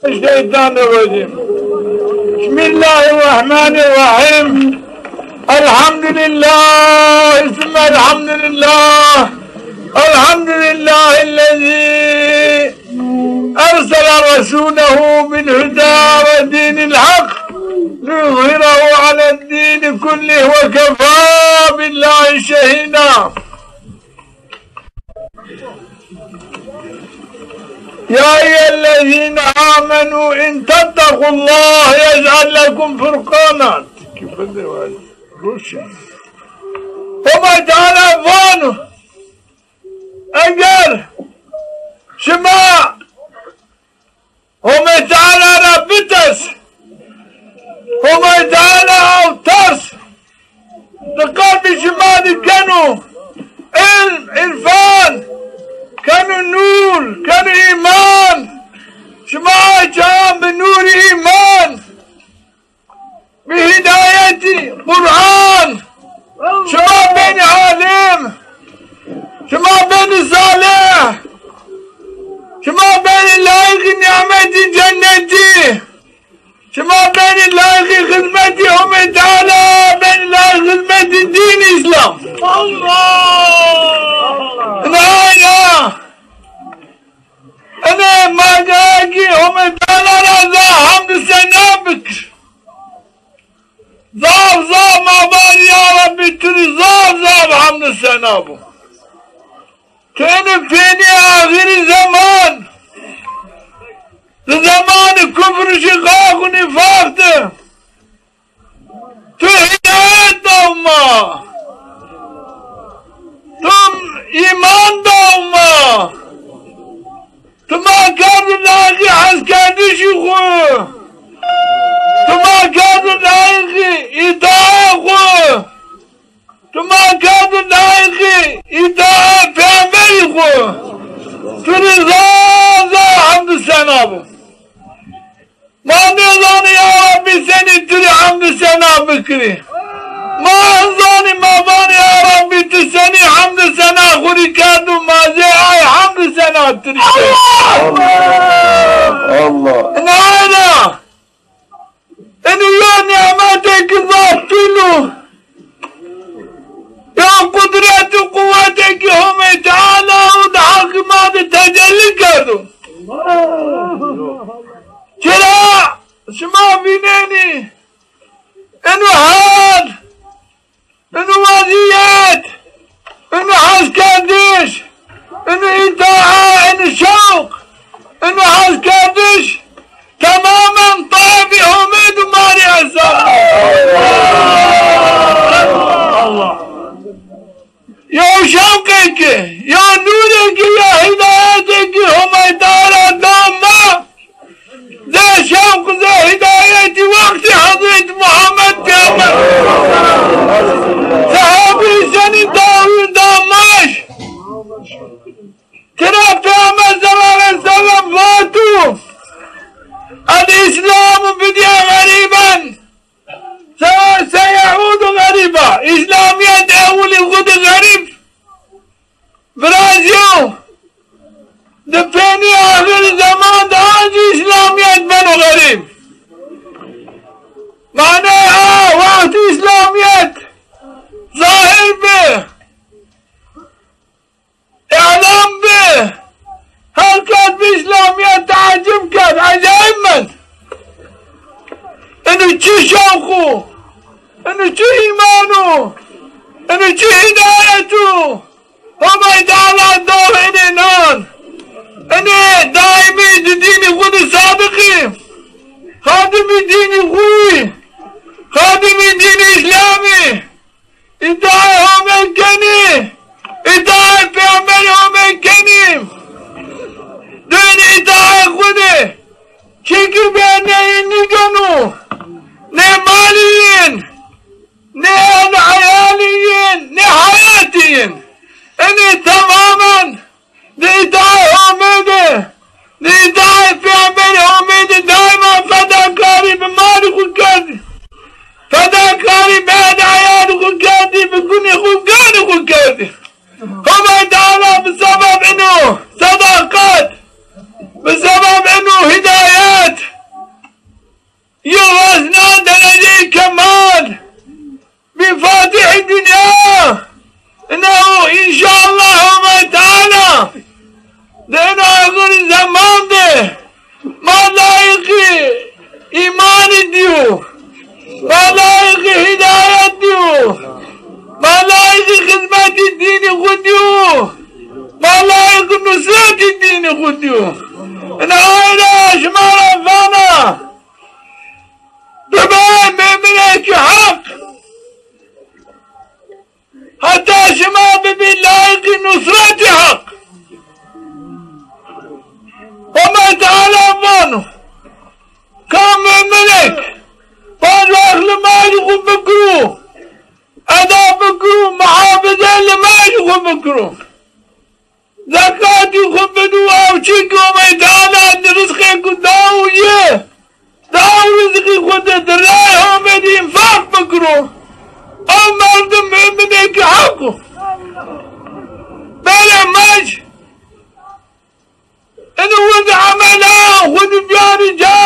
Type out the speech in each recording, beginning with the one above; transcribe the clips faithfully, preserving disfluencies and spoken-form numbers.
الشيطان الرجيم. بسم الله الرحمن الرحيم. الحمد لله ثم الحمد لله. الحمد لله الذي أرسل رسوله بالهدى ودين الحق ليظهره على الدين كله وكفى بالله شهيدا. يا أيها الذين آمنوا إن تتقوا الله يجعل لكم فرقانا. Homay Teala vano, eger şima Homay Teala ra biters, Homay Teala aw ters di qelbî şima de keno, ilm, irfan, keno nûr, keno îman, şima açan bi nûrî îman, bi hîdayetî Quran, şima benî alim, şima benî salih, şima benî layîqî nîmetî cennetî, şima benî layîqî xizmetî Homê Teala, benî layîqî xizmetî dîn Îslam. Allah! Ina, ina. Ene ma gayekî Homê Teala ra zaf hamd û sena bikir. Zaf zaf ma vanî ya Rebbî tu rî zaf zaf hamd û sena bo. Tu ene fênî axirî zeman, di zemanî kufr û şîqaq û nîfaq de. Tu hîdayet daw ma. Tu îman daw ma. Tu ma kerdo layîqî heskerdişî xwu. Tu ma kerdo layîqî îtaê xwu. Tu ma kerdo layîqî îtaê peyxemberî xwu. Tu rî zaf zaf hamd û sena bo. Ma nêzanî ya Rebbî senî tu rî hamd û sena bikirî. Ma zanî ma vanî ya Rebbî tu senî hamd û sena xwu rî kerdo, ma zê ay hamd û sena tu rî kerdo. Allah! Allah! Ina ena. Eno yo nîmetêkî zaf pîl o. Yo qudret û quwetêkî Homê Teala û di heqî ma de tecellî kerdo. Çira şima vînenî eno hal, eno wezîyet, eno heskerdiş, eno îtaa, eno şewq, eno heskerdiş temamen taybî Homê de ma rê esta. Allah! Yew şewqêkî, yew nûrêkî, yew hîdayetêkî Homay Teala da ma. Zê şewq, zê hîdayetî wextî Hezretî Muhammed Peyxember sehabî senî dawî da maş. Tira Peyxember sallallahu aleyhi ve sellem vato: "El-Îslamu bidîa xerîben." Se-, seyaudu xerîba. Îslamîyet ewilî xwu de xerîb virazîyo. Di fênî axir zeman de ancî Îslamîyet beno xerîb. Manaya, wext Îslamîyet zahir bi, îlan bi, her kes bi Îslamîyet teecib kerd, ecayib mend. Eno çi şewq o, eno çi îman o, eno çi hîdayet o. Homay Teala daw enê nan. Enê daîmî di dînî xwu de sadiqî, xadimî dînî xwu yî, xadimî dînî Îslamî. Îtaê Homê kenî, îtaê Peyxemberî Homê kenî. Dûnî îtaê xwu de çîkî bêrneyî nîgeno, nê malî yin, nê eno eyalî yin, nê heyatî yin. Enê temamen di îtaê Homê de, di îtaê Peyxemberî Homê de daîma fedakarî bi malî xwu kerdî. Fedakarî bi erdeyarî xwu kerdî, bi gunî xwu, ganî xwu kerdî. Homay Teala bi sebeb ino sedaqet, bi sebeb ino hîdayet, bibî layîqî nusretî Heq. Homay Teala vano, ka muminêk panc wext limajî xwu bikiro, eda bikiro, muhafize limajî xwu bikiro, zekatî xwu bido, ew çî ki Homay Teala di rizqêko dawo yi, dawo rizqî xwu di, di rayê Homê di înfaq bikiro, ew merdim muminêkî heq o. Bêrê maj, ini wend emela xwu di biyarî ca,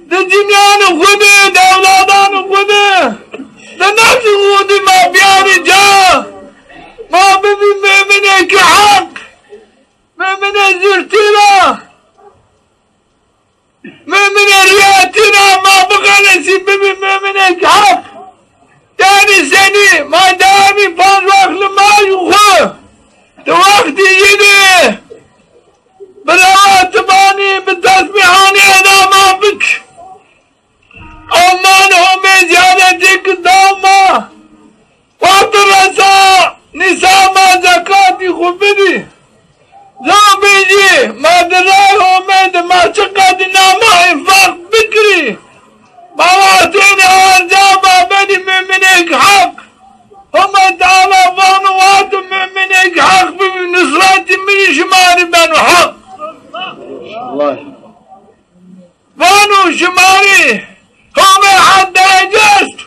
di cinîyanê xwu di, di ewladanê xwu di, di nefsê xwu di ma biyarî ca, ma bibî muminêkî heq, muminê zûrtî ra, muminê rîyatî ra ma bixelesî, bibî muminêkî heq. Yanî senî ma dewamî panc wext limajî xwu di wextî yi di bi rewatibanî, bi tesbîhanî eda ma bik. Ew mal Homê zîyadetêk daw ma. Wexto resa nîsaba zekatî xwu bidî. Zobî jî ma di rayê Homê di ma çiqedî nama înfaq bikirî, ma wextênî erca ma benî muminêk heq. Homay Teala vano, wexto muminêk heq bibî, nusretî min şima rê beno heq. Vano şima rê Homê het derece est.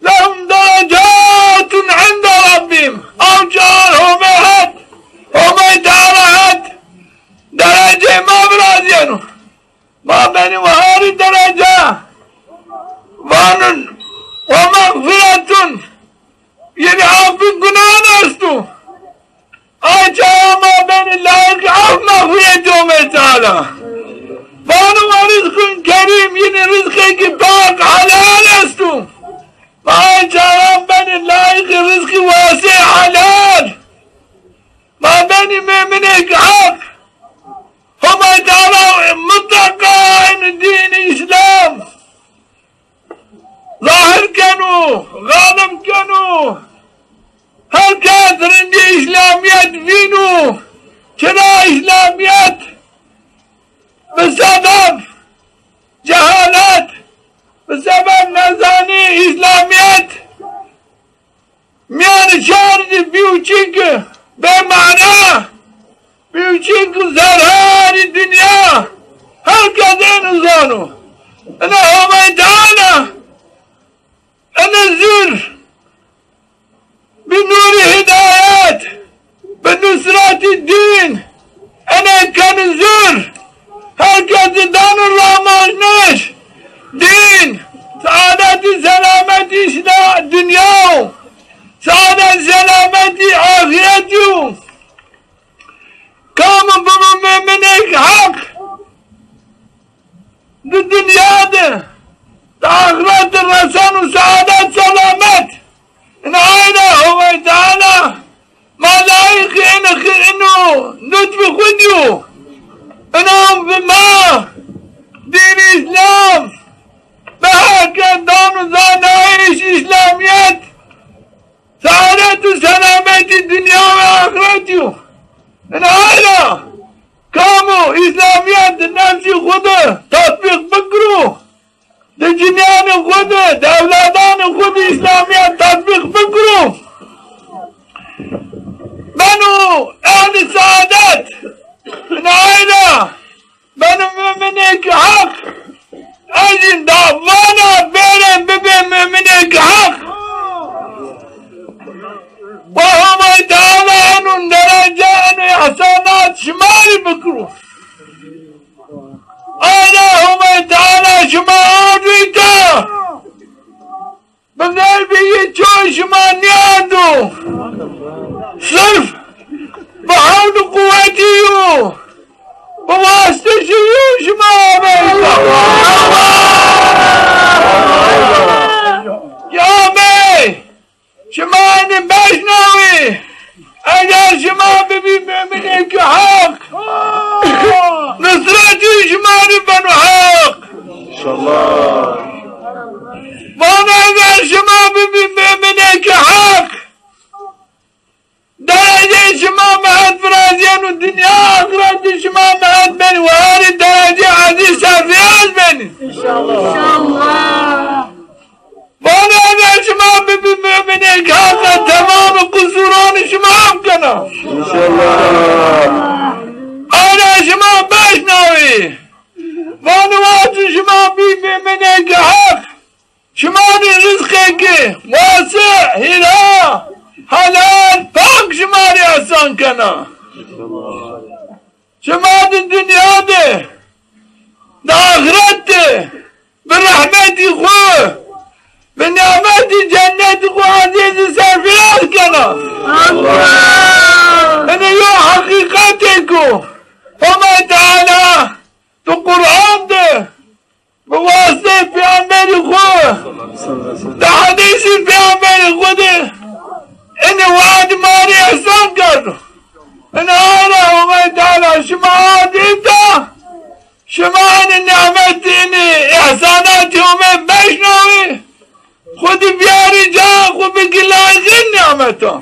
Lehum derecatun inde rabbihim. Ew çar Homê het, Homay Teala het dereceyê ma virazîyeno. Ma benî wiharî derece. Vanun we mexfiretun. Yanî afî gunan esto. Ay çawa ma benî layîqî af mexfîretî Homê Teala. Vano we rizqun kerîm, yanî rizqêkî pak helal esto. Ma ay çawa benî layîqî rizqî wesî helal. Ma benî muminêk heq. Homay Teala mutleqa eno dînî Îslam zahir keno, xalim keno. Her kes rindî Îslamîyet vîno. Çira Îslamîyet bi sebeb cehalet, bi sebeb nezanî Îslamîyet mîyanê şarî de bîyo çîk bêmana, bîyo çîk zerarî dinya. Her kes êno zano. Ina Homay Teala, ina zûr, bi nûrî hîdayet, bi nusretî dîn, enê keno zûr. Her kes di dano ramajniş, dîn, seadetî selametî îşte dinya yo. Seadet selametî axîretî yo. Kam bibo muminêk heq, di dinya de, di axiret de reseno seadet selamet. Ina ay ra Homay Teala ma layîqî ino xi-, ino lutfî xwu dîyo. Ino bi ma dînî Îslam, bi her kes dano zanayîş Îslamîyet, seadet û selametî dinya ve axiretî yo. Ina ay ra kamo Îslamîyet di nefsî xwu de tetbîq bikiro, di cinîyanê xwu de, di ewladanê xwu de Îslamîyet tetbîq bikiro, beno ehlî seadet. Ina ay ra beno muminêkî heq. Ez jî da vana bêrê bibê muminêkî heq. Wa Homay Teala eno derece, eno îhsanat şima rê bikiro. Ay ra Homay Teala şima ardî ke. Bi xeybê yi çoy şima nîardo. Sirf bi hewl û quwetî yo, bi wastişî yo şima amey. Ya amey, şima enî meşnawî. Eger şima bibî muminêkî heq, nusretî şima rê beno heq. Înşallah. Vana eger şima bibî muminêkî heq, Yeno dinya axiret şima mehed benî, warî derecê ezîz serfîraz benî. Înşallah. Vano eger şima bibî muminêk heq a, temamê qusuranê şima af kena. Înşallah. Ayna şima beşnawî. Vano wexto şima bî muminêk heq, şima rê rizqêkê wasi, hîra, helal, pak şima rê ehsan kena. Şima di dinya de, di axiret de, bi rehmetî xwu, bi nîmetî cennetî xwu ezîzî serfîraz kena. Ene yo heqîqetêk o. Homay Teala di Quran de, bi wasiteyê peyxamberî xwu, di hedîsî peyxamberî xwu de, enê we'd ma rê îhsan kerdo. Enê ayra Homay Teala şima ard îta, şima enê nîmetî, enê îhsanatî Homay beşnawî. Xwu di biyarî ca, xwu bikî layiqê nîmetan.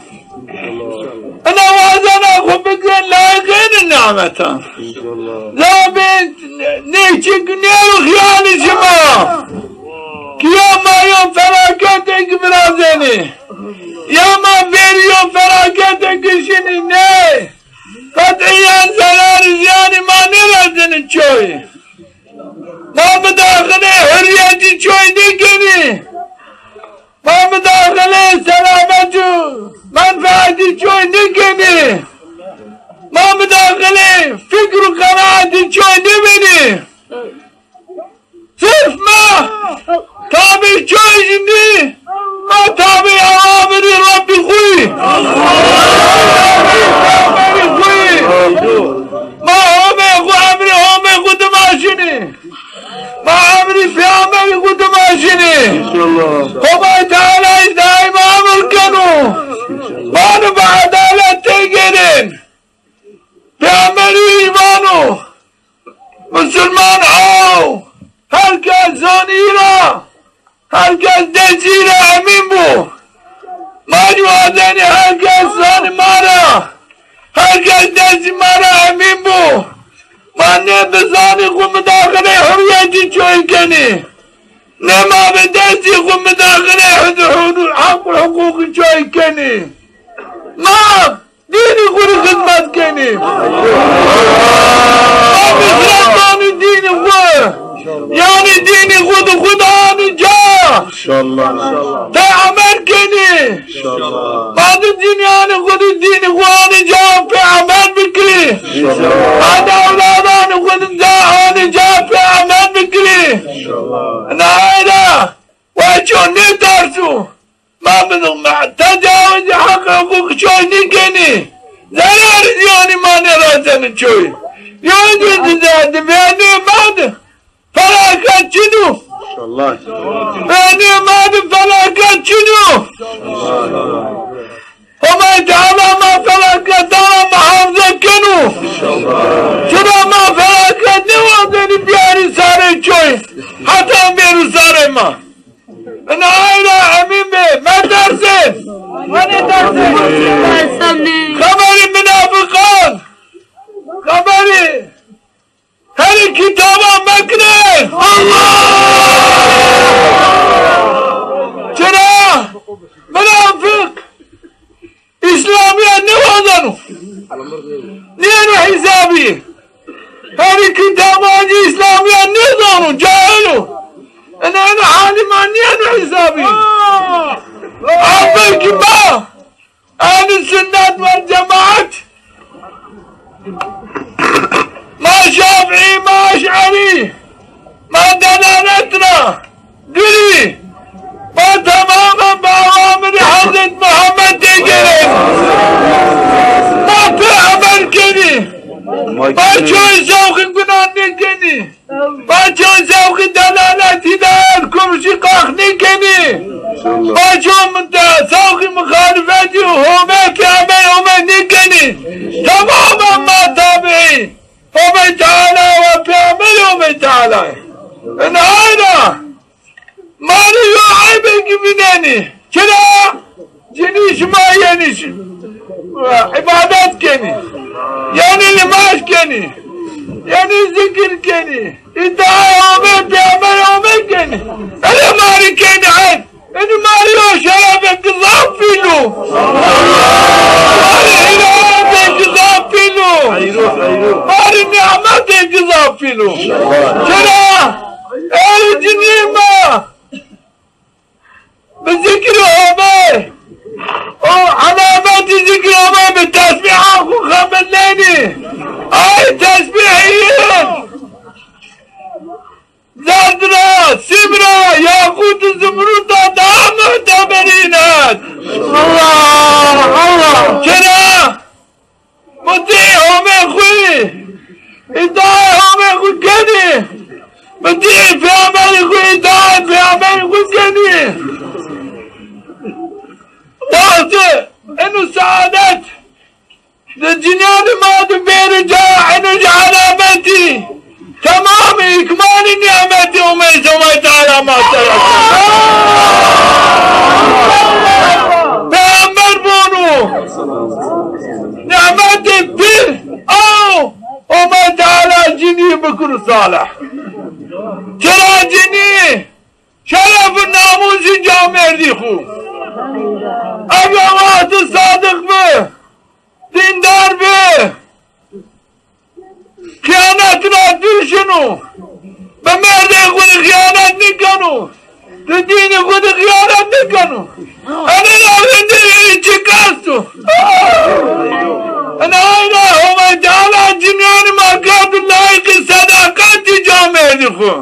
Ina wazena xwu bikî layiqê nîmetan. Zabê nêçîk nêro xiyalê şima. Ki ya ma yo felaketêk virazenê, ya ma bêrî yo felaketêk şinî nê. Qetîyen zerarî zîyanî ma nêrazenê çoy. Ma mudaxilê hurrîyetî çoy nêkenî. Ma mudaxilê selamet û menfeetî çoy nêkenî. Ma mudaxilê fikr û qenaetî çoy nêbenî. Sirf ma tabî çoy jî nî, ma tabî ewamirî Rebbî xwu yî. Ewamirî xwu yî. Ma homê xwu, emrê homê xwu dima şinî. Ma emrî peyxamberî xwu dima şinî. Înşallah. Homay Teala î daîma emir keno. Vano bi edalet têgêrên. Peyxamberî vano, musulman aw, her kes zanî ra, her kes destî ra emîn bo. Ma jî wazenî her kes zanî ma ra, her kes destî ma ra emîn bo. Ma nê bi zanî xwu mudaxilê hurrîyetî çoy kenî, nê ma bi destî xwu mudaxilê hud-, hud-, heq û huqûqî çoy kenî. Ma dînî xwu rê xizmet kenî. Ma bi xizmetanê dînî xwu, yanî dînî xwu di xwu de anî ca. Înşallah. Peyxamber kenî. Înşallah. Ma di dînî anî xwu di dînî xwu anî ca, peyxamber bikirî. Înşallah. Ma di ewladanî xwu di ca anî ca, peyxamber bikirî. Înşallah. Ina ayra, weço nêterso. Ma bi, ma tecawizî heq û huqûq çoy nêkenî. Zerarî zîyanî ma nêrazenî çoy. Yo di, di, di, di vernîyê ma di felaket çin o. Înşallah. Vernîyê ma di felaket çin o. Homay Teala ma felaketan ra muhafaza keno. Înşallah. Çira ma felaket nêwazenî biyarî sarê çoy. Heta bêrî sarê ma. Ina ayra Emîn Bey, metersên. Xeberî munafiqan, xeberî herî kitaban mekinê. Allah! Çira? Munafiq. Îslamîyet nêwazeno. Nîyeno hesabî. Herî kî damancî Îslamîyet nêzano, cahil o. Ina, ina halî ma nîyeno hesabî. Aferî kî ma Ehlî Sunnet wel Cemaet, ma Şafîî, ma Eş'erî, ma delalet ra dûrî, ma temamen bi ewamirî Hezret Muhammed têgêrên. Ma pê emel kenî. Ma çoy zewqî gunan nêkenî. Ma çoy zewqî delalet, hîdayet, kufr, şîqaq nêkenî. Ma çoy zewqî muxalifetî Homê, pêxemberî Homê nêkenî. Temamen ma tabîî Homê Teala we pêxemberî Homê Teala. Ina ayra ma rê yo eybêkî vînenî. Çira? Cinî şima yenî şi-, îbadet kenî. Yanî nimaj kenî. Yanî zikir kenî. Îddiayê Homê, Peyxamberê Homê kenî. Ene ma rê kenî hed. Ene ma rê yo şerefêk zaf pîl o. Ma rê hîrayetêk zaf pîl o. Ma rê nîmetêk zaf pîl o. Çira? Ey cinî ma! Bi zikrê Homê û elametî zikrê Homê bi tesbîhan xwu xemileynî. Ay tesbîhî yin zerd ra, sîm ra, yaqût û zimrûd ra daha muteberîn est. Allah, Allah. Çira? Mutî Homê xwu yî, îdayê Homê xwu kenî. Mutî Peyxamberî xwu, îdayê Peyxamberî xwu kenî. Wextê eno seadet di cinîyanê ma de bêrê ca, eno jî elametî temamê îkmalê nîmetê Homê, Homay Teala ma ser. Peyxamber bono. Nîmetê pîl, aw, Homay Teala cinî bikiro salih. Çira cinî? Şeref û namûsê camêrdî xwu. Eger wextê sadiq bi, dîndar bi, xîyanet ra dûr şino. Bi mêrdê xwu de xîyanet nêkeno. Di dînê xwu de xîyanet nêkeno. Ene ra vindî çik esto? Ena ayna Homay Teala cinîyanê ma kerdo layîqê sedaqetî camêrdî xwu.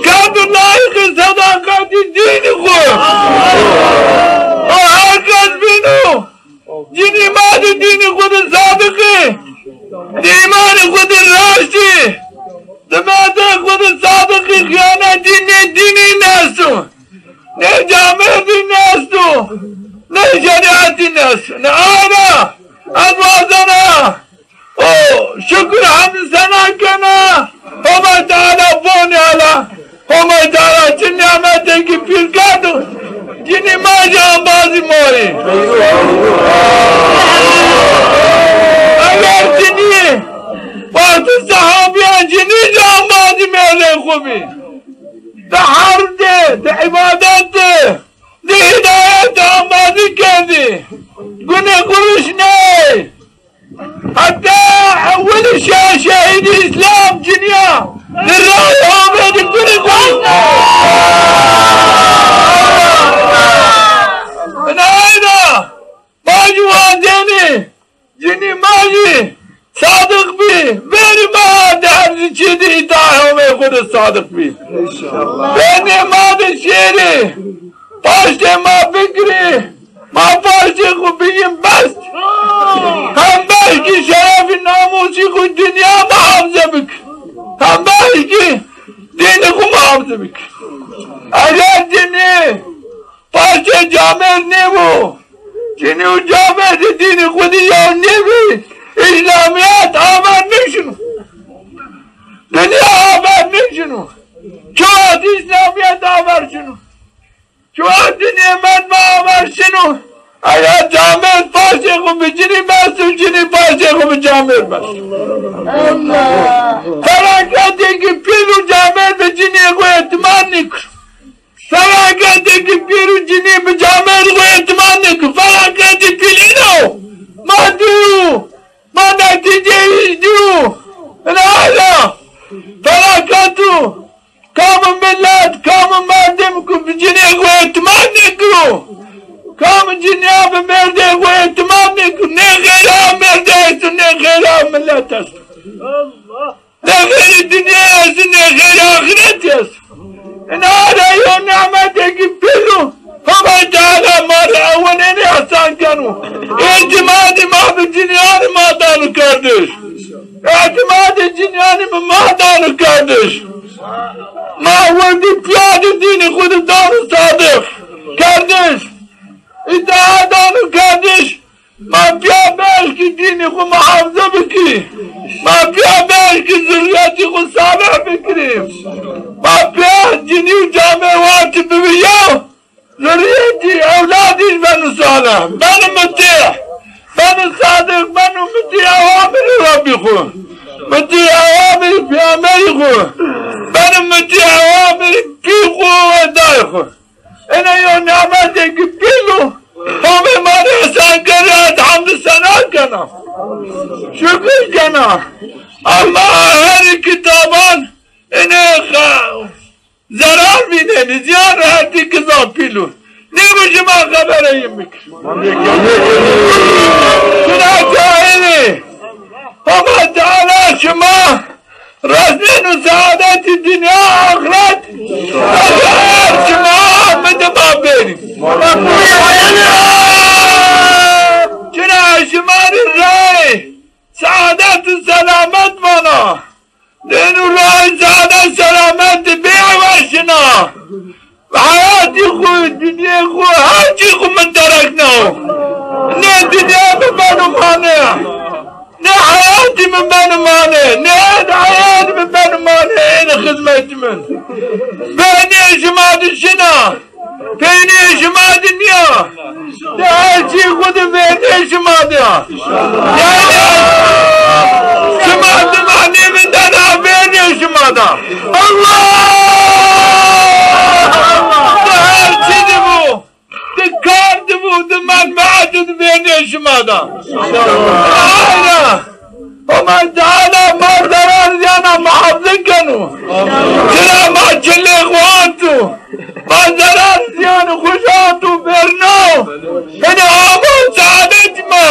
Kerdo layîqê sedaqetî dînî xwu. O her kes bîno cinî ma di dînî xwu de sadiq î, di îmanî xwu de raşt î, di mêrdê xwu de sadiq î, xîyanetî nê dînî nêesto, nê camêrdî nêesto, nê şerîetî nêesto. Nê ayna ez wazena O şukir hemd sena kena, Homay Teala bonê ala. Homay Teala çi nîmetêkî pîl kerdo, cinî ma jî embazî ma yî. Eger cinî, wextê sehabîyan cinî jî embazî mêrdê xwu bî. Di herb de, di îbadet de, di hîdayet de embazî kerdî. Gunê xwu rişney. Heta ewilî şe-, şehîdî Îslam cinîya di rayê Homê de gunê xwu. Ina ayna ma jî wazenî cinî ma jî sadiq bî, bêrî ma di her çî de îtayê Homê xwu de sadiq bî. Bêrnê ma de şêrî, paştê ma bigirî, ma paştê xwu bigîn bes. Hem belkî şerefî namûsî xwu dinya muhafize bik. Hem belkî dînî xwu muhafize bik. Eger cinî paştê camêrd nêbo, cinî û camêrd di dînî xwu de yew nêbî, Îslamîyet aver nêşino. Dinya aver nêşino. Çi wext Îslamîyet aver şino? Çi wext dinê merdima aver şino? Eger camêrd paştê xwu bi cinî bes û cinî paştê xwu bi camêrd bes. Felaketêkî pîl û camêrd bi cinîyê xwu îtîmad nêkir. Felaketêkî pîl û cinî bi camêrd xwu îtîmad nêkir. Felaketî pîl îno. Ma dîyo. Ma netîceyî dîyo. Ina ala felaket o. Kamî milet, kamî merdim ku bi cinî xwu îtîmad nêkiro, kamî cinîya bi mêrdê xwu îtîmad nêkiro, nê xêra mêrdê esto, nê xêra milet esto. Nê xêrê dinya esto, nê xêrê axîretî esto. Ina ra yo nîmetêkî pîl o. Homay Teala ma rê ewnênî ehsan keno. Îtîmadî ma bi cinîyanî ma dano kerdiş. Îtîmadî cinîyanî bi ma dano kerdiş. Ma wirdî pîya di dînî xwu di dano sadiq kerdiş. Îdîa dano kerdiş. Ma pîya bêrkî dînî xwu muhafize bikirî. Ma pîya bêrkî zurrîyetî xwu salih bikirî. Ma pîya cinî û camê watî bibî yew. Zurrîyetî, ewladî beno salih, beno mutî, beno sadiq, beno mutî ewamir Sena kena? Şukir kena. Ama her kitaban ene xa-, zerar vînenî, ziyan hetî kiza pîl o. Nêbo şima xebere yin bikir. Şina cahilî. Homa Teala şima resnêno saadetî dinya axiret. Eger şima mi dima bêrî. Çira şima rê rayê saadet û selamet vana. Dên û rayê saadet selamet de bêweşina. Heyatî xwu, dinyê xwu, her çî xwu min terekna. Nê dinya mi beno mane. Nê heyatî mi beno mane. Nê heyatî mi beno mane. Ênê xizmetî min. Behnê şima de şina. Peynê şima de nîya. De her çî xwu de vernê şima de ya. Yanî şima dima nêvindena, vernê şima de. Allah! De her çî de bo. De kar de bo, de menfeet de vernê şima de. Aynen. Homa Teala ma zerar ziyana muhafaza keno. Çira ma çilê xwu ato. Ma zerar ziyan xwu ato berno. Hene ama saadet ma.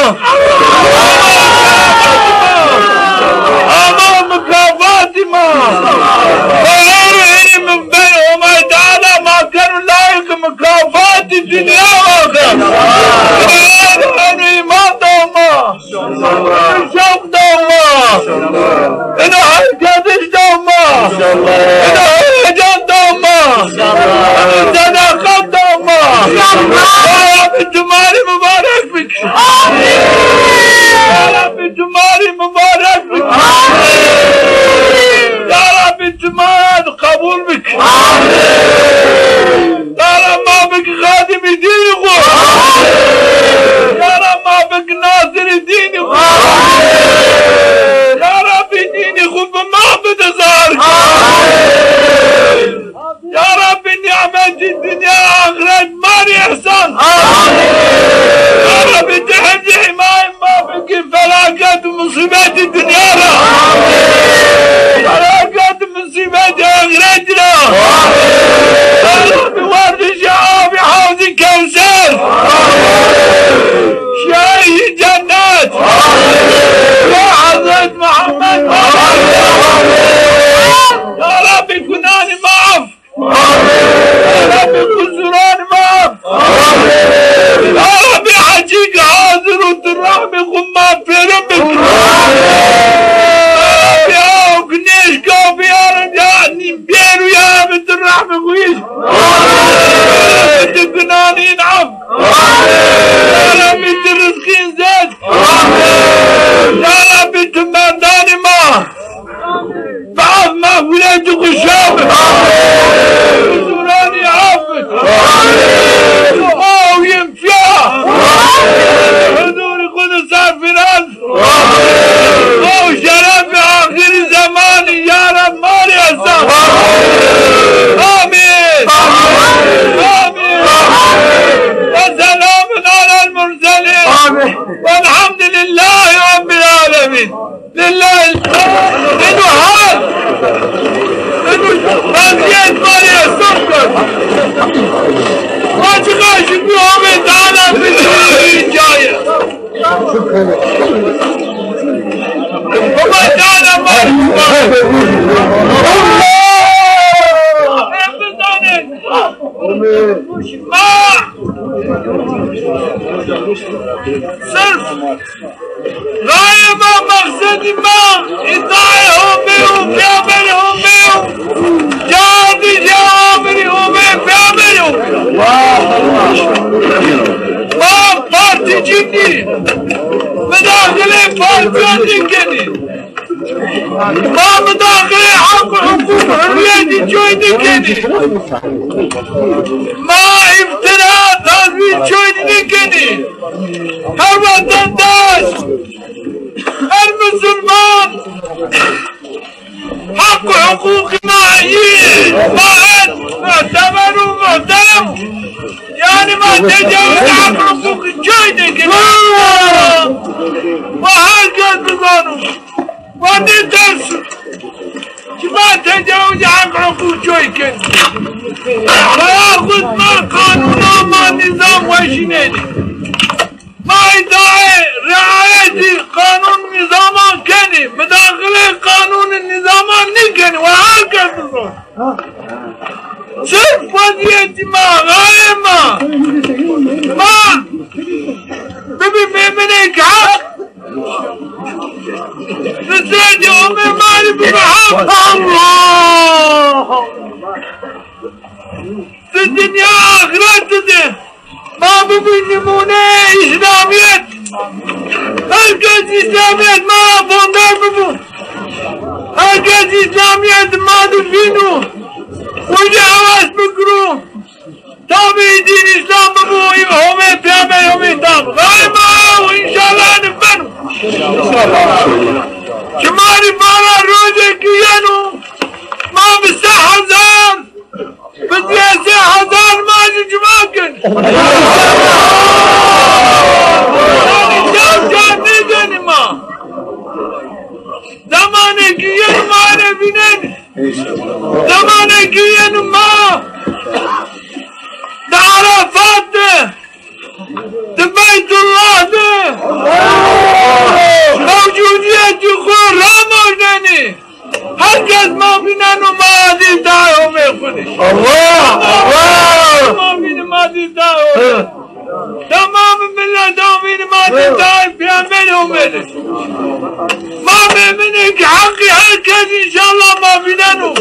Ama mukafatî ma. Ama hene min ben Homa Teala ma keno layîq mukafatî dinya û axiret. Hene îman da ma. Şewq da ma. Ino herkesiş da ma. Ino heyecan da ma. Ino sedakat da ma. Ya Rabbi, tu ma rê mubarek bik. Ya Rabbi, tu ma rê mubarek bik. Ya Rabbi, tu ma qebul bik. Ya Rab, ma bik xadimî dînî xwu. Ya Rab, ma bik nasirî dînî xwu. Ya Rabbî, dînî xwu bi ma bide zahir. Ya Rabbî, nîmetî dinya axiret ma rê îhsan. Ya Rabbî, tu hifzî hîmayê ma bikî felaket û musîbetî dinya ra. Felaket musîbetî axiret ra. Ya Rabbî, werdişê avê Hewzî Kewser. Şîayî cennet. Ya Hezret Muhammed. Ya Rabbî, gunanî ma af. Ya Rabbî, qusuranî ma af. Ya Rabbî, hecî ke hazir o, tu rehmê xwu ma pêrin bik. Ya Rabbî, aw ke nêşka bîyarin, ya nîmbêr o, ya Rabbî, tu rehmê xwu yî. Ya Rabbî, tu gunanîn af. Ya Rabbî, tu rizqîn zêd. Ya Rabbî, tu mendanî ma. Bi af mexfîretî xwu şa bi. Qusuranî af bi. Aw yin pîya. Huzûrî xwu de serfîraz. Aw şerefê axirî zemanî ya Reb ma rê îhsan. Amîn. Amîn. Ve selamun alel murselîn. Amîn. Velhamdülillahî Rabbil alemin. Lillahî. Eno hal. Eno wezîyet ma rê îhsan kerd. Ma çiqa şukrî Homê Teala bikî caye. Homê Teala ma rê ma sirf rayê ma, mexsedî ma, îtaê Homê û peyamberê Homê yo. Cardî ya amirî Homê peyamberî yo. Ma partîcî nî. Mudaxilê partîyan nîkenî. Ma mudaxilê heq û huqûq hurrîyetî coy nîkenî. Ma îftira, tezwîr coy nîkenî. Her wetendaş, her musulman heq û huqûqî ma yî, ma en muteber û muhterem. Yanî ma tecawuz heq û huqûqî coy nîkenî. Mudaxilê qanûnê nîzaman nîkenî, wa her kes bizon. Sirf wezîyetî ma, xayê ma, ma bibî mêminêk heq, nusretî omê ma rê bibî heq. Allah! Di dinya axret de ma bibî nimûneyê Îslamîyet. Her kes Îslamîyet ma ra fondar bibû. Her kes Îslamîyet ma di vînû. Uca hewas bikirû. Tabî dîn Îslam bibû, homê peyamber, homê tam. Xayê ma, înşallah, nifenu. Şima rê bara rojekî yeno, ma bi se hezar, bi diyesê hezar ma jî cuma kin. Yanî can can nêdenî ma. Zemanêkî yeno ma rê vînenî. Zemanêkî yeno ma di Erefat de, di Beytullah de mewcûdîyetî xwu ramojnenî. Her kes ma vîneno ma azîz dayê Homê xwu nî. Allah! Allah! Ma vînî ma azîz dayê Homê. Tamamî milet ma vînî ma azîz dayê Peyamberê Homê nî. Ma mêminêkî heqî her kes înşallah ma vîneno.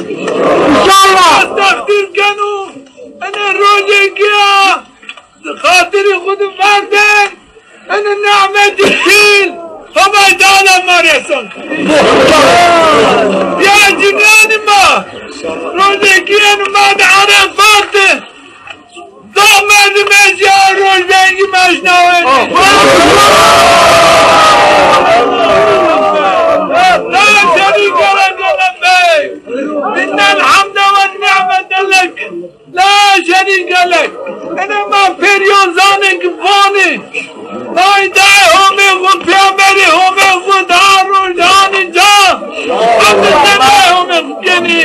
Înşallah. Teqdîr keno. Ene rojêkî ya. Xatirî xwu di verden, ene nîmetî pîl, Homay Teala ma resen. Ya cinîyanî ma, rojêkî yeno ma di Erefat de, da merdim ez ya roj vengî meşnawenî. La şerîke leke lebbeyk. Innel hamde wen nîmete lek. La şerîke lek. Ene ma perîyon zanê ki vanê. Nay dayê Homê xwu, peyamberê Homê xwu da roj anî ca. Hemdê senayê Homê xwu kenî.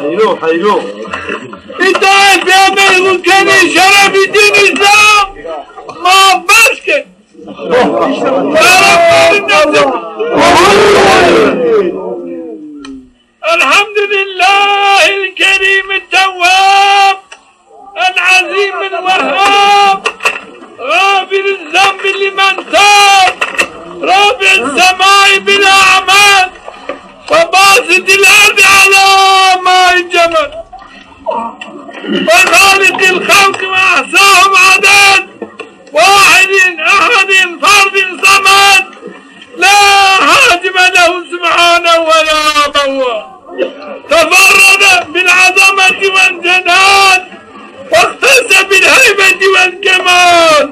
Heyro, heyro. Îtaet peyamberê xwu kenî, şerefî dîn Îslam. Ma berz ke. الحمد لله الكريم التواب العظيم الوهاب غافر الذنب لمن تاب رافع السماء بالأعمال وباسط الأرض على ماء الجمل وخالق الخلق وأحصاهم عددا واحد أحد فرد صمد لا حاجب له سبحانه ولا مولى. تفرد بالعظمة والجلال واختص بالهيبة والكمال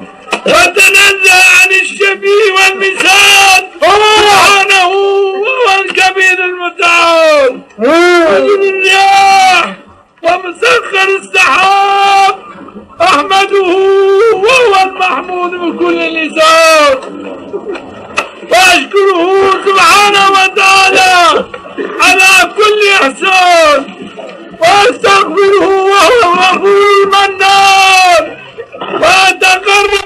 وتنزه عن الشبيه والمثال سبحانه وهو الكبير المتعال. يرسل الرياح ومسخر السحاب أحمده وهو المحمود بكل لسان وأشكره سبحانه وتعالى على كل إحسان وأستغفره وهو الغفور المنان وأتقرب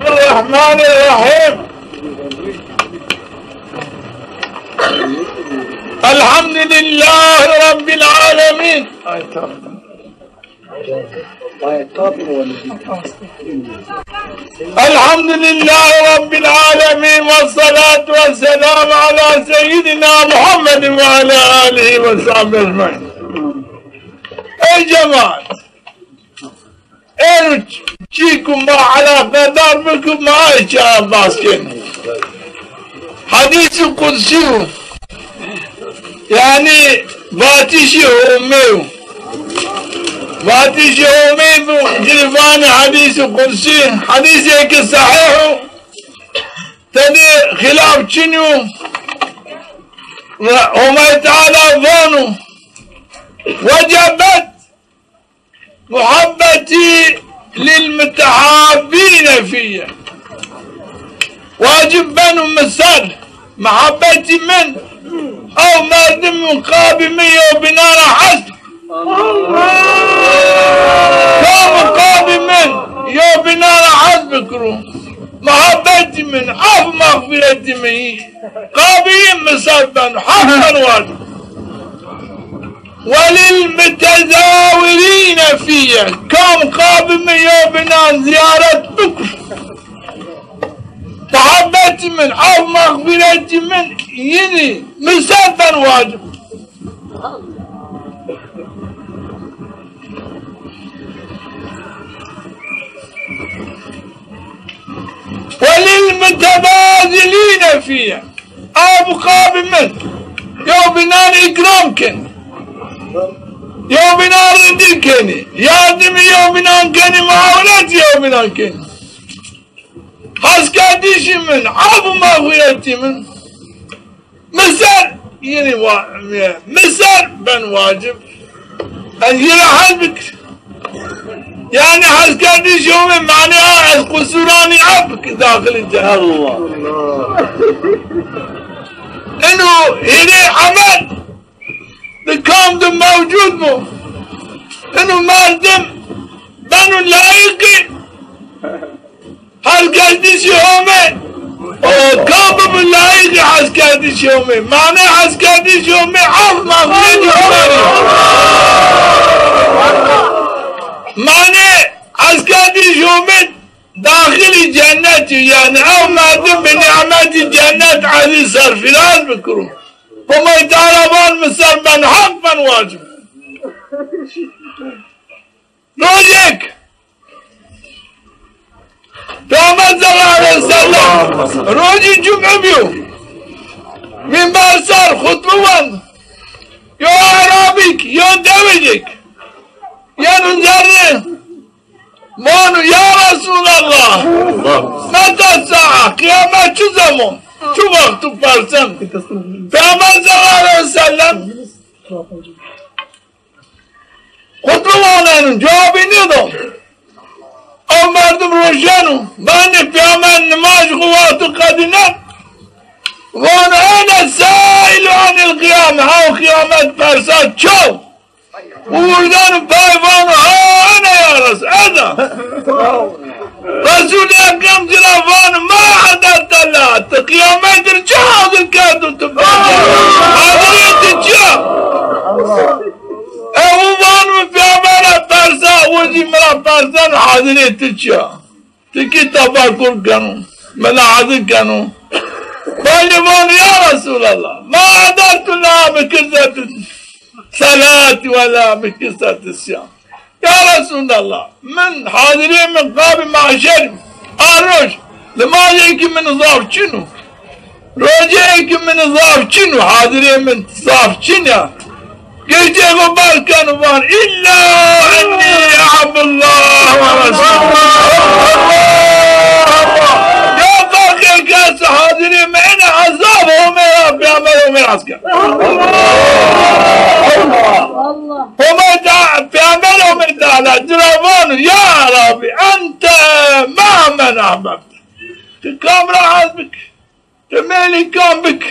الرحمن الرحيم. الحمد لله رب العالمين. الحمد لله رب العالمين، والصلاة والسلام على سيدنا محمد وعلى آله وصحبه أجمعين. Ey cemaat, êr çî ku ma elaqedar bikî, ma ay çî bas kenî. Hadîsî qudsî yo. Yanî vatişî Homê yo. Vatişî Homê yo, ci rê vanê hadîsî qudsî, hadîsêkî sehîh o. Tedê xîlaf çinî yo. Ve Homay Teala vano: وجبت محبتي للمتحابين في. Wacib beno mi ser muhabbetî min Ew merdim û qabî mi yewbînan ra hes bikiro. Kam û qabî min yewbînan ra hes bikiro. Muhabbetî min, af mexfîretî min yî. Qabî yî mi ser beno, heq beno wacib. وللمتزاورين في. Kam qabî mi yewbînan zîyaret bikiro. Muhabbetî min, af mexfîretî min yînî mi ser ben wacib. وللمتباذلين في. Ew bi qabî min yewbînan îkram kenî. Yewbînan rindî kenî. Yardimî yewbînan kenî, muawenetî yewbînan kenî. Heskerdişî min, af û mexfîretî min. Mi ser, yînî wa-, mi, mi ser ben wacib. Ez yî ra hes bikir. Yanî heskerdişî Homê manê a ez qusuranî af bikir daxilî cennet. Allah. Ino hîrê emel di kam di mewcud bo. Ino merdim beno layîqî heskerdişî Homê, o ka bibi layîqî heskerdişî Homê. Manê heskerdişî Homê af mexfîretî Homê rê. Manê heskerdişî Homê daxilî cennet î, yanî ew merdim bi nîmetî cennet ezî serfîraz bikiro. Homay Teala van mi ser ben heq ben wacib. Rojêk Peyxamber sallallahu aleyhi ve sellem rojî cum'e bîyo. Mînber ser xutbe wend. Yo Arabîk, yo dewicêk yeno zerrî. Vano, ya Resulallah, meta saa, qiyamet çi zeman, çi wext o persen? Peyxamber sallallahu aleyhi ve sellem xutbe waneno, cewabî nêdo. Ew merdim rojeno, vanê Peyxamber nimaj xo wexto qedînen. Vano, ene sailu anil qiyame, ew qiyamet persa çi yo? Û wurdeno pay vano, ha ene ya Resul, ez a. Resul Ekrem ci ra vano, ma aderte leha, ti qiyametî rê çi hazir kerdo ti? Hazirîyê ti çi ya? E, û vano mi peyxamber ra persa, o zî mi ra perseno, hazirê ti çi ya? Ti kî tefekur keno, mi ra hazir keno. Belê vano, ya Resulallah, ma aderte leha, mi kir ser ti selat wela mi kir ser ti sîyam. Ya Resulallah, min hazirê min qabî mahşer a roj, nimajêkî min zaf çin o. Rojeyêkî min zaf çin o, hazirê min zaf çin ya. Girdê xo bar keno van, illa enni ehibullah ve resulullah. Ya ferqê kes hazirê mi ene, ez zaf Homê ra, peyxamber Homê ra hes ken. Homê Teala, peyxamber Homê Teala ci ra vano, ya Rabbi, ente ma'a men ahbebte. Ti kam ra hes bik. Ti mêlî kam bik.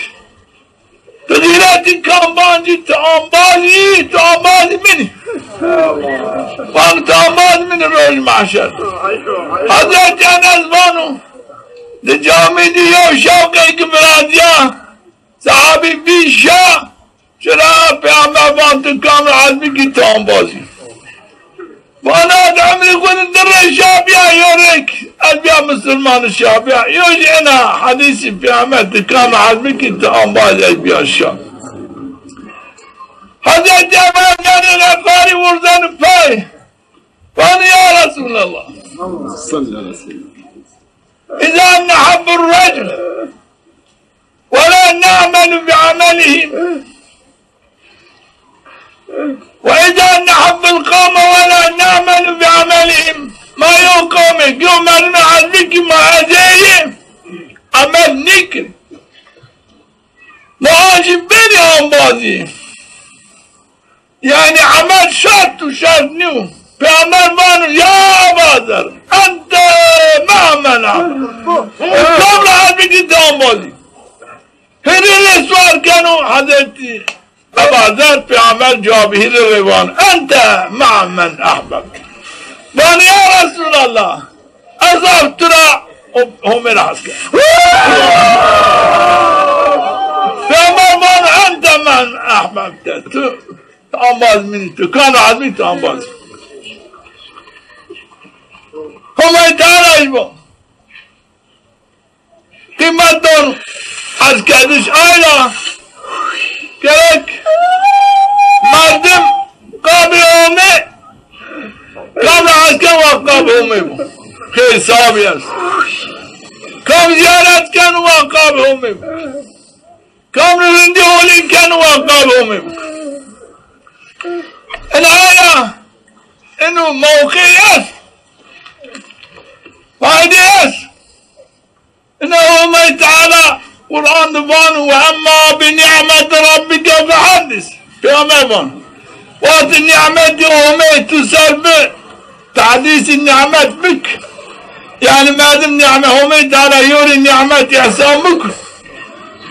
Ti xîretî kam bancî, ti ambazî, ti ambazî min î. Vano ti ambazî min î roj mahşer. Hezretî Enes vano, di camî di yew şewqêkî virazîya, sehabî vî şa, çira peyxamber van ti kam ra hes bikî ti ambazî. Vana ez emrê xo de di rê şa bîya, yo rêk ez bîya misilman şa bîya. Yo jî ena hedîsî peyxamber ti kam hes bikî ti ambaz ez bîya şa. Hezretî Ebu Zerrî Xefarî wurdeno pay. Vano ya Resulallah. Sallallahu aleyhi ve sellem. İza nehebbu recul ve la na'melu bi amelihi. Ve izâ nehibbul kavme ve lâ ne'melu bi amelihim. Ma yew qewmêk, yew merdimê hes bikî ma ez ê yê emel nêkin. Ma an jî benî ambazî. Yanî emel şert û şert nîyo. Peyxamber vano, ya Eba Zer, ente ma'a men ahbebte. Kam ra hes bikî ti ambazî. Hîrê rê sual keno, Hazretî Ebazer peyxamber cewabî hîrê rê van, "Ente ma'a men ehbebte." Van, "Ya Resulallah, ez ard tu ra Ho-, Homê ra hes ken." Peyxamber van, "Ente men ehbebte." Tu ambaz minî, tu kan hez bî, tu ambaz. Homay Teala jî bo. Qîmet don, heskerdiş ay ra gerek merdim qabê Homê, kam ra hes ken wa qabê Homê bo. Xêr sawabî est. Kam zîyaret ken wa qabê Homê bo. Kam rindî holî ken wa qabê Homê bo. Ina ay ra ino mewqî est. Faydî est. Ina Homay Teala Quran de vano, "Ve emma bi nîmeti rabbike fehaddis." Peyxamber vano, wextê nîmetî Homê tu ser bi, tehdîsî nîmet bik. Yanî merdim nîme-, Homay Teala yo rê nîmetî îhsan bik.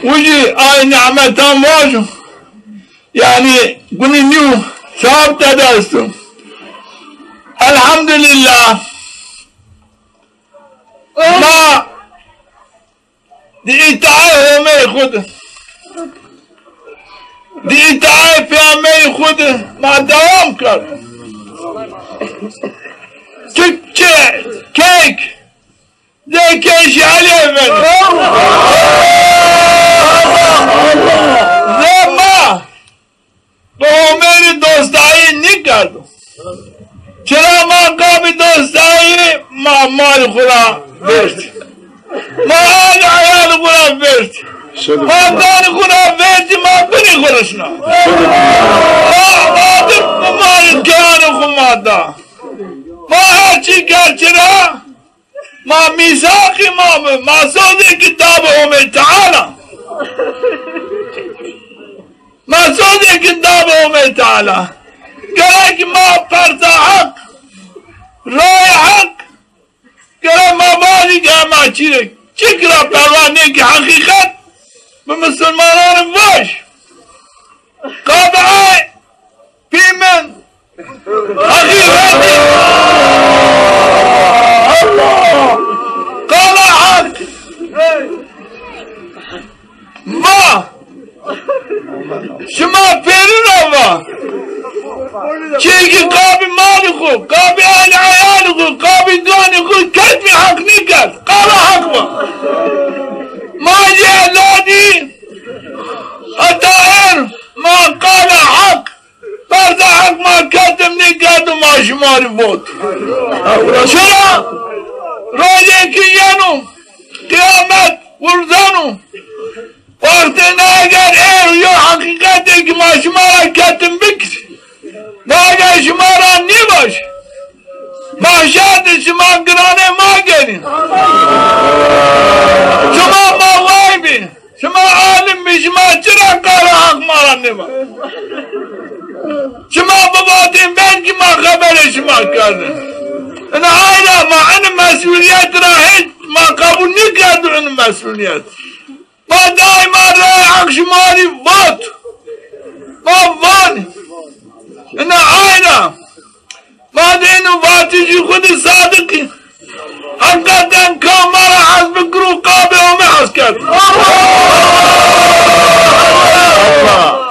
Wi jî ay nîmetan vajo. Yanî gunî nîyo, sewab tede esto. Elhamdulîllah. Ma di îtaê Homey xwu de, di îtaê Peyamberî xwu de ma dewam kerd. Çik çi keyk, zê keyşî Elî Efendî. Zê ma bi Homey rê dostayî nîkerdo. Çira ma qabî dostayî ma malî xwu ra vêrd. Ma alî eyalî xwu ra vêrd. Ma ganî xwu ra vêrdî, ma binî xwu rişna. Ma, ma di malî keyanî xwu ma da. Ma her çî kerd çira, ma mîsaqî ma bi, ma sozê kî da bi Homey Teala. Ma sozê kî da bi Homey Teala. Gerek ma persa heq, rayê heq, gerek ma vajî ke ema çî rê, çik ra perwa nêkî, heqîqet bi misilmanan vaj. Qadî ay pî min. Heqîqetî. Allah! Qala Heq. Va! Şima pêrî ra va! Çîkî qabî malî xwu, qabî alî eyalî xwu, qabî ganî xwu ketmî heq nîkerd. Qala Heq va! Ma jî ewladî heta êr ma qala Heq. Persa heq ma ketim nîkerdo, ma şima rê vot. Çira? Rojê kî yeno, qîyamet wurzeno. Wextê na eger êr yo heqîqetê kî ma şima ra ketim bikir, na eger şima ra nîvaj, mehşer de şima giranê ma genî. Şima mawlay bî. Şima alim bî, şima çira qala heq ma ra nêva? Şima bivatên, belkî ma xeberê şima kerdin. Ina ayna ma ini mesulîyet ra hêt ma qebul nîkerdo ini mesulîyet. Ma daîma rayê heq şima rê vat. Ma van. Ina ayna. Ma di ino vatişî xwu de sadiq î. Heqîqeten kam ma ra hes bikiro, qabê Homê hes kerd.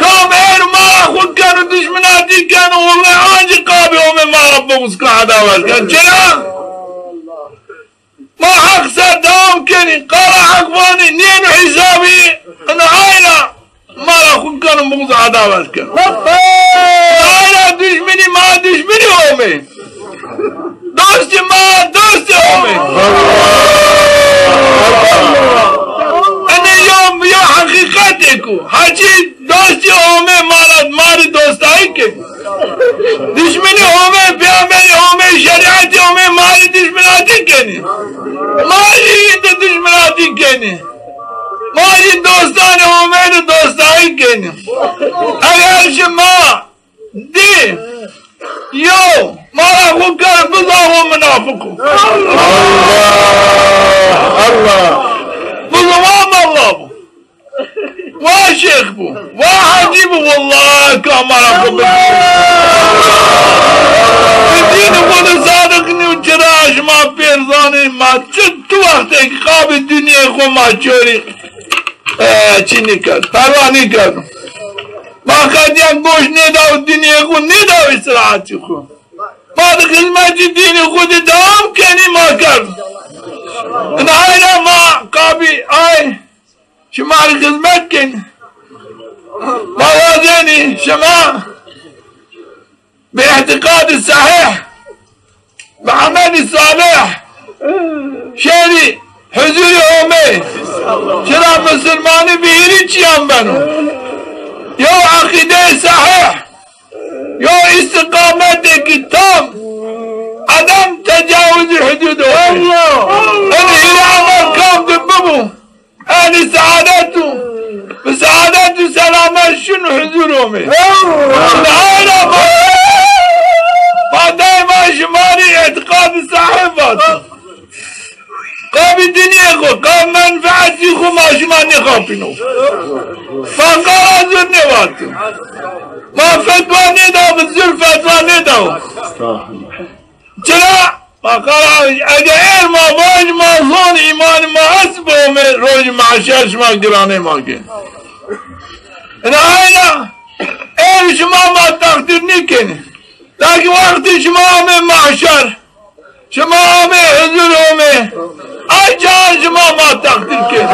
Kam êr ma ra xwu keno, dişminatî keno, wellay ancî qabê Homê ma ra buxz keno, edawet keno. Çira? Ma heq ser dewam kenî. Qala heq vanî, nîyeno hîsabî, ina ayna. Ma ra xwu keno buxz, edawet keno. Ayna dişminî, ma dişminî Homê. Dostî ma, dostî Homê. Ene yo, yo heqîqetêk o. Heçî dostî Homê ma ra, ma rê dostayî kenî. Dişminî Homê, peyamberî Homê, şerîetî Homê ma rê dişminatî kenî. Ma rê de dişminatî kenî. Ma jî dostanê Homê de dostayî kenî. Eger şima dî yo ma ra xwu kerd, bizano minafiq o. Allah! Allah! Bizano Allah bo. Wa şêx bû, wa hecî bû, wellahî kamera xo bi. Bi dînî xo de sadiq nîyo, çira şima pêr zanî, ma çi tu wextê ki qabî dinyê xo ma çorî, e, çi nîkerd, perwa nîkerd. Ma qedîyen goş nêdaw dinyê xo, nêdaw îstirahetî xo. Ma di xizmetî dînî xo de dewam kenî ma kerd. Ina ayna ma qabî ay. Şima rê xizmet kin. Ma wazenî şima bi îtîqadî sehîh, bi emelî salih şêrî huzurî Homê. Çira musulmanî bi hîrî çîyan beno. Yew eqîdeyê sehîh, yew îstîqametêkî tam, edem tecawuzî hudûdî Homê. Enî hîrê emel kam de bibo. Ehlî seadet o. Bi seadet û selamet şino huzur Homê. Hala ma, ma daîma şima rê îtîqadî sehîh vato. Qabî dinyê xo, qabî menfeetî xo ma şima nêxapîno. Ma qala zur nêvato. Ma fetwa nêda, bi zur fetwa nêda. Çira? Ma qala, ege êr ma vaj ma zon îmanî ma est bi Homê, rojî mehşer şima giranê ma kên. Ina ayna êr şima ma teqdîr nîkenî. Lakîn wextî şima amê mehşer, şima amê huzur Homê, ay çax şima ma teqdîr kên.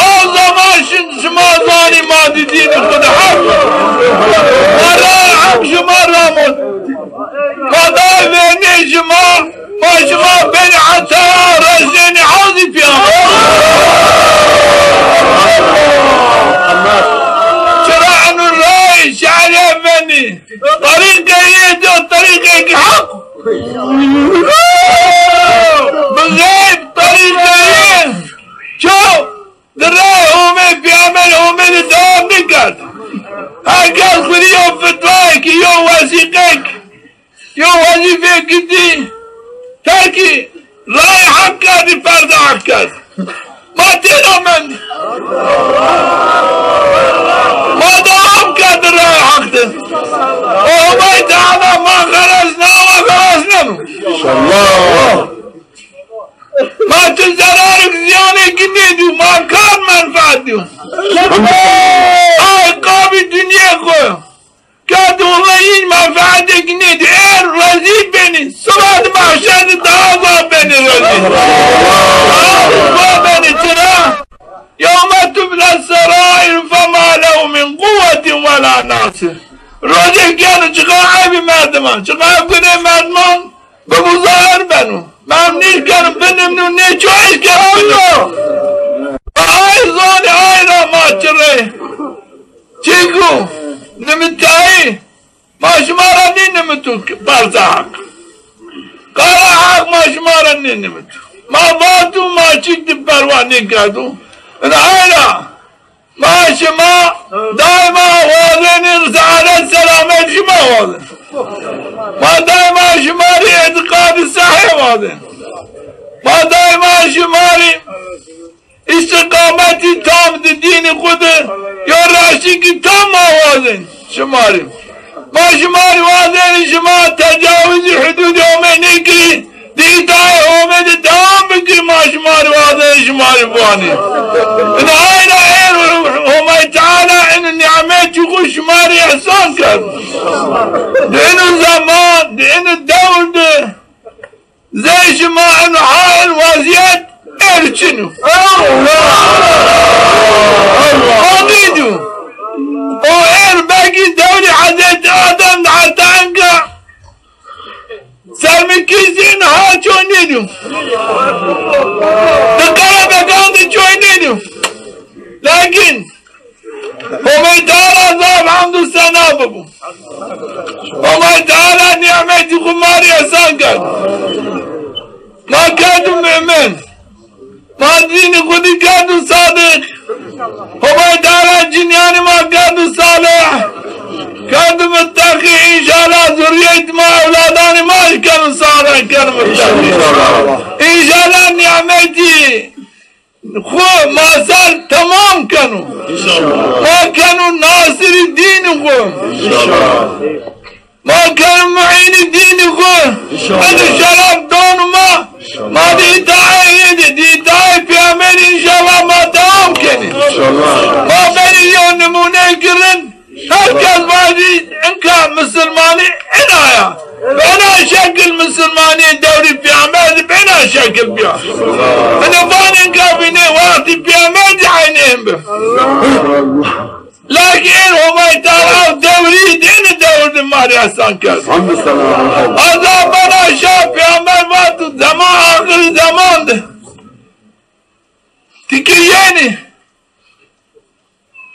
O zaman şi-, şima zanî ma di dînî xo de heq. Ma ray heq şima ramon. Ma day vernê şima, ma şima benî heta resnenî hewzî pîyamet. Çira eno ray şerî venî. Terîqê yê de terîqêkî heq. Bi xeyr terîqê yê ço di reyê Homê, pêxemberê Homê de dewam nêkerd. Her kes xwu rê yew fitwayêkî, yew wesîqeyêk, yew wezîfeyêkî dî, terkî rayê heq kerdî, perda heq kerd. Ma têda mend. Ma dewam kerd rayê heq de. O Homay Teala ma xeles na, ma xeles neno. Înşallah. Ma tu zerarêk zîyanêkî nêdîyo, ma kar menfeet dîyo. Ay qabî dinyê xo. Kerd Homê hîç menfeetêkî nêdî. Êr rezîl benî. Sibat mehşer de daha zaf benî rezîl. Daha zaf benî çira. Yewme tubles seraîr fema lehu min quwwetin wela nasir. Rojêk gêno çiqa eybî merdiman, çiqa gunê merdiman bibo zahir beno. Merdim nêşkeno binimno, nêço eşkeno bino. Ay zonî ay ra ma çi rê. Çîku nimitayî ma şima ra nênimito ki persa heq. Qala heq ma şima ra nênimito. Ma vato ma çîk de perwa nêkerdo. Ina ay ra ma şima daîma wazenî seadet selamet şima wazen. Ma daîma şima rê îtîqadî sehîh wazen. Ma daîma şima rê îstîqametî tam di dînî xwu de, yo raştîkî tam ma wazen şima rê. Ma şima rê wazenî şima tecawuzî hudûdê Homê nêkirî, di îtaê Homê de dewam bikirî, ma şima rê wazenî şima rê biwanî. Ina ayna êr Homay Teala ino nîmetî xwu şima rê îhsan kerd. Di ino zeman, di ino dewr de zey şima eno hal wezîyet êr çin o. O nêdîyo. O êr belkî dewrî Hezretî Adem de heta enka sermikîsî ino hal çoy nêdîyo. Di qerebekan de çoy nêdîyo. Lakîn Homay Teala zaf hemd û sena bibo. Homay Teala nîmetî xwu ma rê îhsan kerd. Ma kerdo mumin. Ma dînî xwu de kerdo sadiq. Homay Teala cinîyanî ma kerdo salih. Kerdo muteqî. Înşallah zurrîyet ma, ewladanî ma keno salih, keno muteqî. Înşallah nîmetî Ma ser temam keno. Ma keno nasirî dînî xwu. Ma keno muînî dînî xwu. Eno şeref dano ma. Ma di îtaayê ê de, di îtaayê pêxemberî înşallah ma dewam kenî. Ma benî yew nimûneyêkî rind. Her kes vajî inka misilmanî ena ya. Bi ena şekil misilmanî dewrî pêxember de bi ena şekil bîya. Ene van inka vînê wextî pêxember de eynî hên bi. Lakin Homay Teala dewrî dînî dewr de ma rê esan kerd. Eza bena şa pêxember vato zeman axirî zeman de. Ti ke yenî.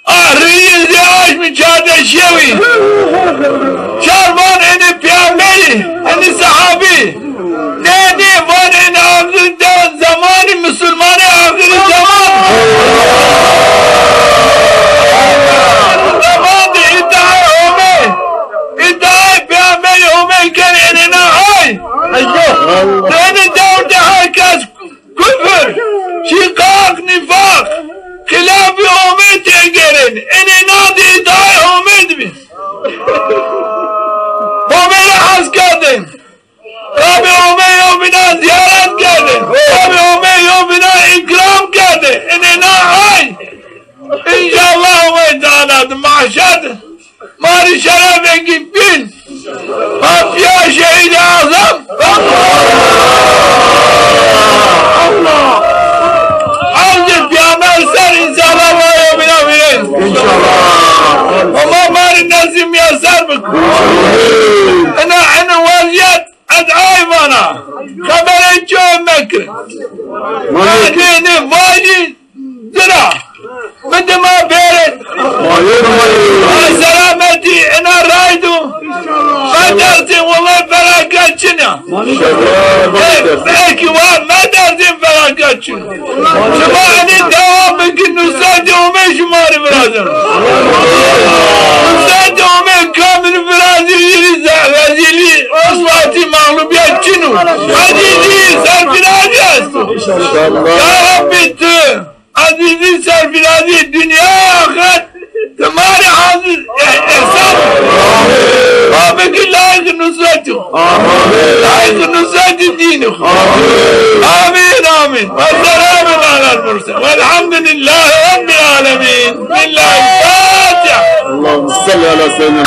A rîyê zê aşmî çardeşîye wî. Şar van enê pêxemberî, enê sehabî. Nê, nê, van enê axirî de-, zemanî, misilmanî axirî zeman. Zeman de îtaayê Homê, îtaayê pêxemberî Homê kenê enê na ay. Enê dewr de her kes Kufr, şîqaq, nîfaq, xîlafî Homê têgêrên. Enê na di îtaayê Homê de bî. Homê rê hes kerdên. Rabê Homê yewbînan zîyaret kerdên. Rabê Homê yewbînan îkram kerdên. Enê na ay. Înşallah Homê Teala di mahşer de ma rê şerefêkî bîn. Ma pîya şehîdê azam. Allah! Hewzê pîyamer ser înşallah ma yewbîna vîrên. Înşallah. Homa ma rê nesîb mîyeser bik. Ina, ina wezîyet ez ay vana. Xeberê ço mekir. Ma nê, nê vajî. Zira, mi dima bêrê. Ma selametî ina raydo. Medersî wele felaket çin a. E, belkî wa medersî felaket çin. Şima enê dewam bikin, nusretê Homê şima rê virazin. Nusretê Homê kamil virazî, yîrî ze-, rezîlî, usratî, mexlubîyet çin o. Ezîzî, serfîrazî esto. Ya Rabbî tu. Ezîzî serfîrazî dinya axiret ti ma rê hazir e-, ehsan. Ma bikî layîq nusretî. Layîq nusretî dînî xo. Amîn, amîn. Ve selamun alel murselîn. Velhamdulîllahî Rabbil alemîn. Lillahîl Fatiha. Allahümme salli ala seyyidina.